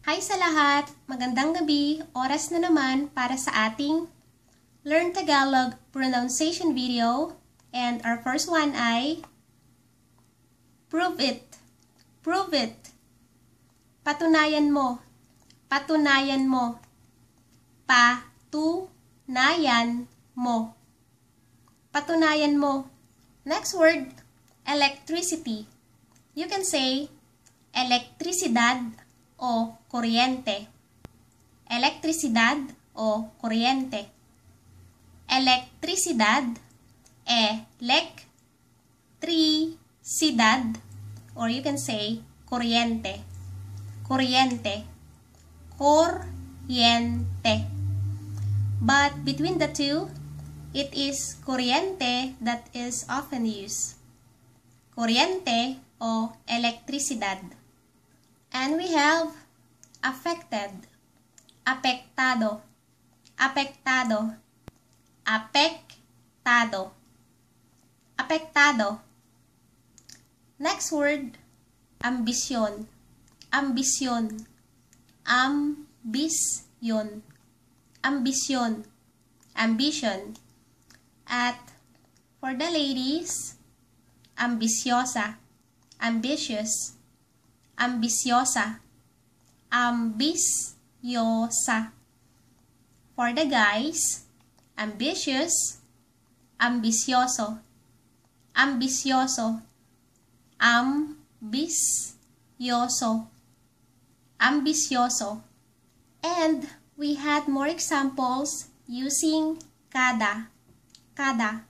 Hi sa lahat! Magandang gabi! Oras na naman para sa ating Learn Tagalog pronunciation video. And our first one ay prove it. Prove it. Patunayan mo. Patunayan mo. Patunayan mo. Patunayan mo. Next word, electricity. You can say elektrisidad o kuryente. Elektrisidad o kuryente. Elektrisidad, elektrisidad, or you can say kuryente. Kuryente. Kuryente. But between the two, it is kuryente that is often used. Kuryente o elektrisidad. And we have affected. Apektado. Apektado. Apektado. Apektado. Next word, ambisyon. Ambisyon. Ambisyon. Ambisyon. Ambition. At for the ladies, ambisyosa. Ambitious. Ambisyosa. Ambisyosa. For the guys, ambitious, ambisyoso. Ambisyoso. Ambisyoso. Ambisyoso. And we had more examples using cada. Cada.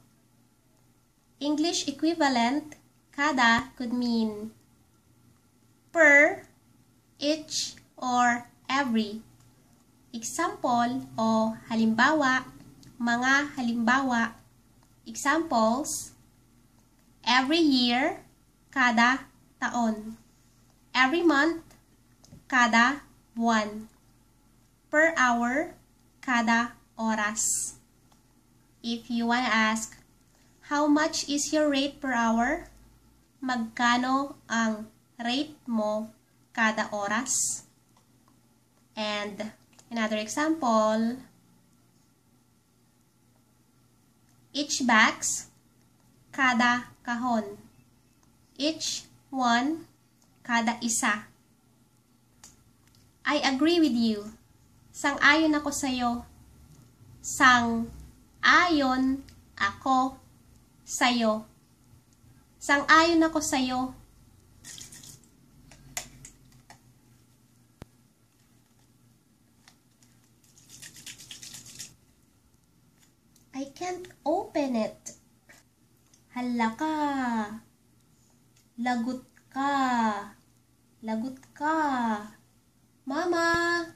English equivalent, cada could mean per, each, or every. Example o halimbawa, mga halimbawa. Examples, every year, kada taon. Every month, kada buwan. Per hour, kada oras. If you want to ask, how much is your rate per hour? Magkano ang rate mo kada oras? And another example, each bags, kada kahon. Each one, kada isa. I agree with you. Sang-ayon ako sa'yo. Sang-ayon ako sa'yo. Sang-ayon ako sa'yo. I can't open it. Hala ka. Lagot ka. Lagot ka. Mama,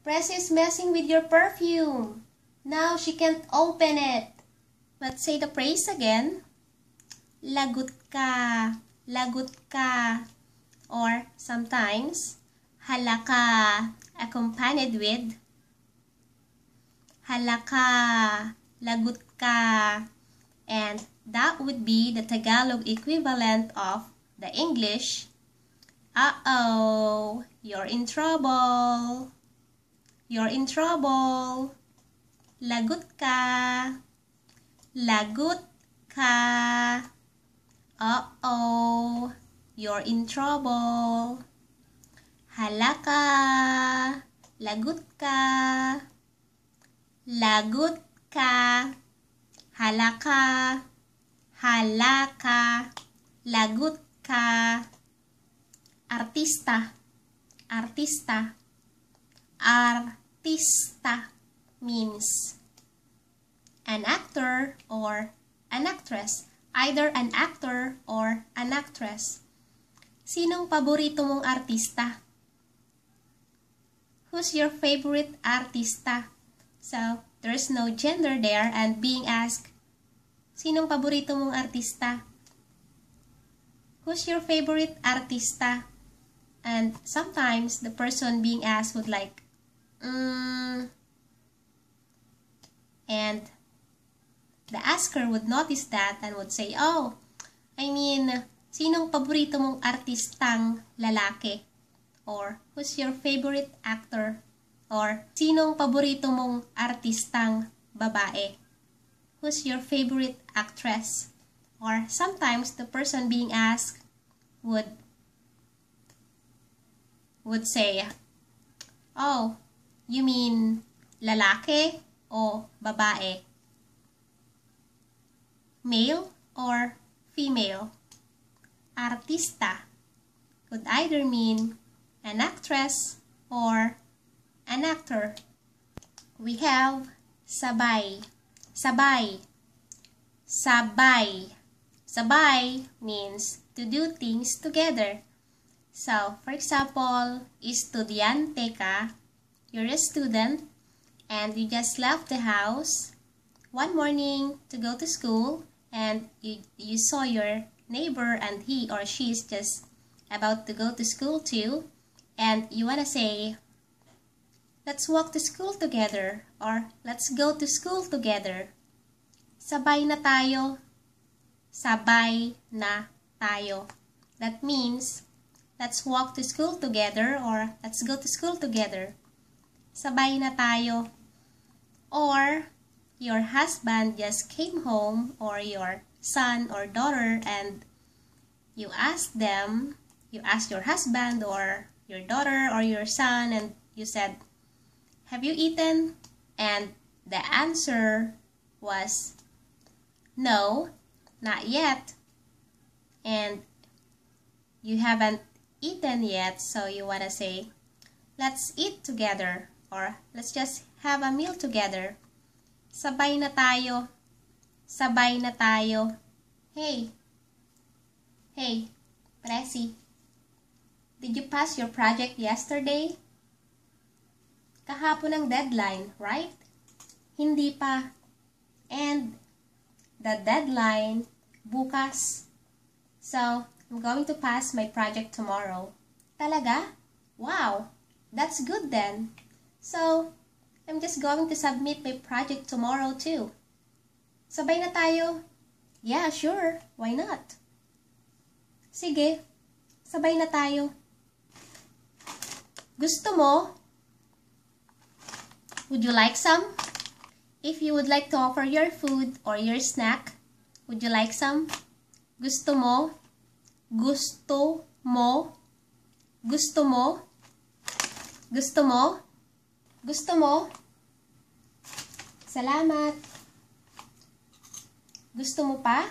Press is messing with your perfume. Now she can't open it. Let's say the phrase again. Lagot ka. Lagot ka. Or sometimes, hala ka, accompanied with hala ka, lagot ka. And that would be the Tagalog equivalent of the English, uh-oh, you're in trouble. You're in trouble. Lagot ka. Lagot ka. Uh-oh, you're in trouble. Hala ka. Lagot ka. Lagot ka. Hala ka. Hala ka. Lagot ka. Artista. Artista. Artista means an actor or an actress. Either an actor or an actress. Sinong paborito mong artista? Who's your favorite artista? So, there's no gender there and being asked, sinong paborito mong artista? Who's your favorite artista? And sometimes the person being asked would like, and the asker would notice that and would say, oh, I mean, sinong paborito mong artistang lalaki? Or who's your favorite actor? Or sinong paborito mong artistang babae? Who's your favorite actress? Or sometimes the person being asked would say, oh, you mean lalaki o babae? Male or female? Artista could either mean an actress or an actor. We have sabay. Sabay. Sabay. Sabay means to do things together. So, for example, estudiante ka, you're a student, and you just left the house one morning to go to school, and you saw your neighbor and he or she is just about to go to school too, and you want to say, let's walk to school together, or let's go to school together. Sabay na tayo. Sabay na tayo. That means, let's walk to school together, or let's go to school together. Sabay na tayo. Or, your husband just came home, or your son or daughter, and you asked your husband or your daughter or your son, and you said, have you eaten? And the answer was, no, not yet. And you haven't eaten yet, so you want to say, let's eat together, or let's just have a meal together. Sabay na tayo. Sabay na tayo. Hey, Presi, did you pass your project yesterday? Kahapon ang deadline, right? Hindi pa. And the deadline, bukas. So, I'm going to pass my project tomorrow. Talaga? Wow, that's good then. So, I'm just going to submit my project tomorrow too. Sabay na tayo? Yeah, sure. Why not? Sige, sabay na tayo. Gusto mo? Would you like some? If you would like to offer your food or your snack, would you like some? Gusto mo? Gusto mo? Gusto mo? Gusto mo? Gusto mo? Salamat. Gusto mo pa?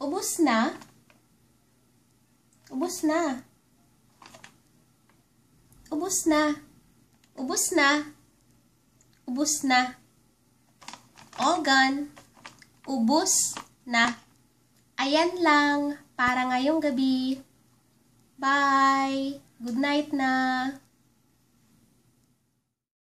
Ubus na? Ubus na. Ubus na. Ubus na. Ubus na. All gone. Ubus na. Ayan lang para ngayong gabi. Bye. Good night na.